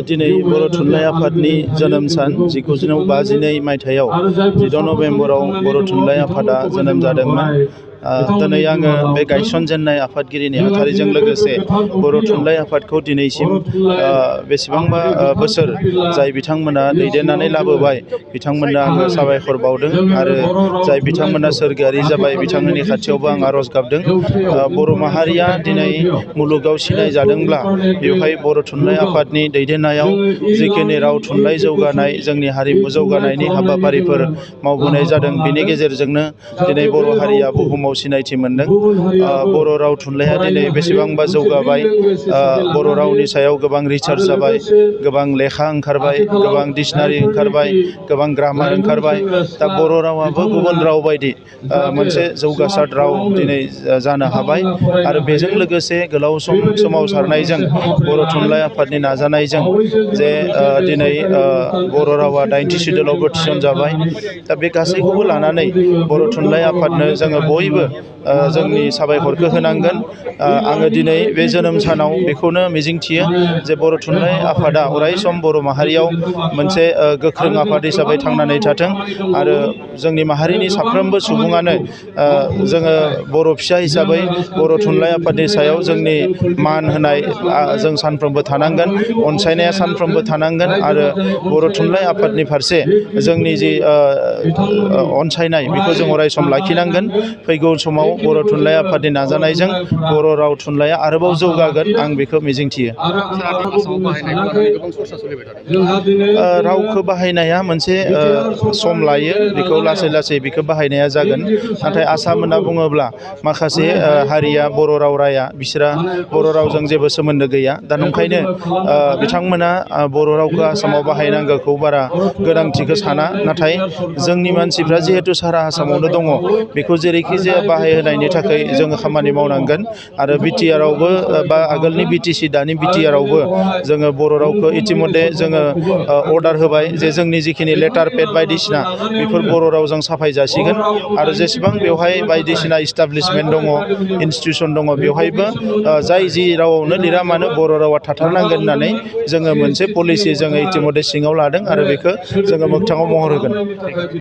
दिनै बर' थुनलाइ आफादनि जोनोम सान 1952 मायथाइयाव 14 नभेम्बराव बर' थुनलाइ आफादा जोनोम जादोंमोन। दिनै आङो बे गायसनजेननाय आफादगिरि नेहाथारिजों लोगोसे बर' थुनलाइ आफादखौ दिनैसिम बेसेबांबा बोसोर जाय बिथांमोना दैदेननानै लाबोबाय बिथांमोननो आङो साबायखर बावदों आरो जाय बिथांमोना सोरगोआरि जाबाय बिथांमोननि खाथियावबो आं आरज गाबदों। बर' माहारिया दिनै मुलुगाव सिनाय जादोंब्ला बेवहाय बर' थुनलाइ आफादनि दैदेननायाव जिखिनि राव थुनलाइ जौगानाय जोंनि हारिमु जौगानायनि हाबाफारिफोर मावबोनाय जादों बेनि गेजेरजोंनो दिनै बर' हारिया बुहुमाव सिनायथि मोनदों। बर' राव थुनलाइया दिनै बेसेबांबा जौगाबाय। बर' रावनि सायाव गोबां रिसार्च जाबाय, गोबां लेखा ओंखारबाय, गोबां डिक्सनारि ओंखारबाय, गोबां ग्रामार ओंखारबाय। दा बर' रावाबो गुबुन राव बायदि मोनसे जौगासार राव दिनै जानो हाबाय आरो बेजों लोगोसे गोलाव सम सोमावसारनायजों बर' थुनलाइ आफादनि नाजानायजों जे दिनै बर' रावा 80 सिडुलावबो थिसनजाबाय। दा बे गासैखौबो लानानै बर' थुनलाइ आफादनो जोङो बयबो जोंनि साबायखरखौ होनांगोन। आङो दिनै बे जोनोम सानाव बेखौनो मिजिंथियो जे बर' थुनलाइ आफादा अरायसम बर' माहारियाव मोनसे गोख्रों आफाद हिसाबै थांनानै थाथों आरो जोंनि माहारिनि साफ्रोमबो सुबुङानो जोङो बर' फिसा हिसाबै बर' थुनलाइ आफादनि सायाव जोंनि मान होनाय जों सानफ्रोमबो थानांगोन, अनसायनाया सानफ्रोमबो थानांगोन आरो बर' थुनलाइ आफादनि फारसे जोंनि जि अनसायनाय बेखौ जों अरायसम लाखिनांगोन। फैगौ समाव बर' थुनलाइ आफादनि नाजानायजों बर' राव थुनलाइया आरोबाव जौगागोन आं बेखौ मिजिंथियो। रावखौ बाहायनाया मोनसे सम लायो, बेखौ लासै लासै बेखौ बाहायनाया जागोन। नाथाय आसाम होनना बुङोब्ला माखासे हारिया बर' राव राया, बिसोरा बर' रावजों जेबो सोमोन्दो गैया। दा नंखायनो बिथांमोना बर' रावखौ आसामाव बाहायनांगौखौ बारा गोनांथिखौ साना। नाथाय जोंनि मानसिफ्रा जिहेतु सारा आसामावनो दङ बेखौ जेरैखि जाया बाहायहोनायनि थाखाय जोङो खामानि मावनांगोन आरो बिटिआरआवबो बा आगोलनि बिटिसि दानि बिटिआरआवबो जोङो बर' रावखौ इतिमध्य जोङो अर्डार होबाय जे जोंनि जिखिनि लेटार पेड बायदिसिना बेफोर बर' रावजों साफाय जासिगोन आरो जेसेबां बेवहाय बायदिसिना इस्टाब्लिशमेन्ट दङ, इनस्टिटिउसन दङ, बेवहायबो जाय जि रावावनो लिरा मानो बर' रावा थाथारनांगोन होननानै जोङो मोनसे पलिसि जोङो इतिमध्य सिङाव लादों आरो बेखौ जोङो मोगथाङाव महर होगोन।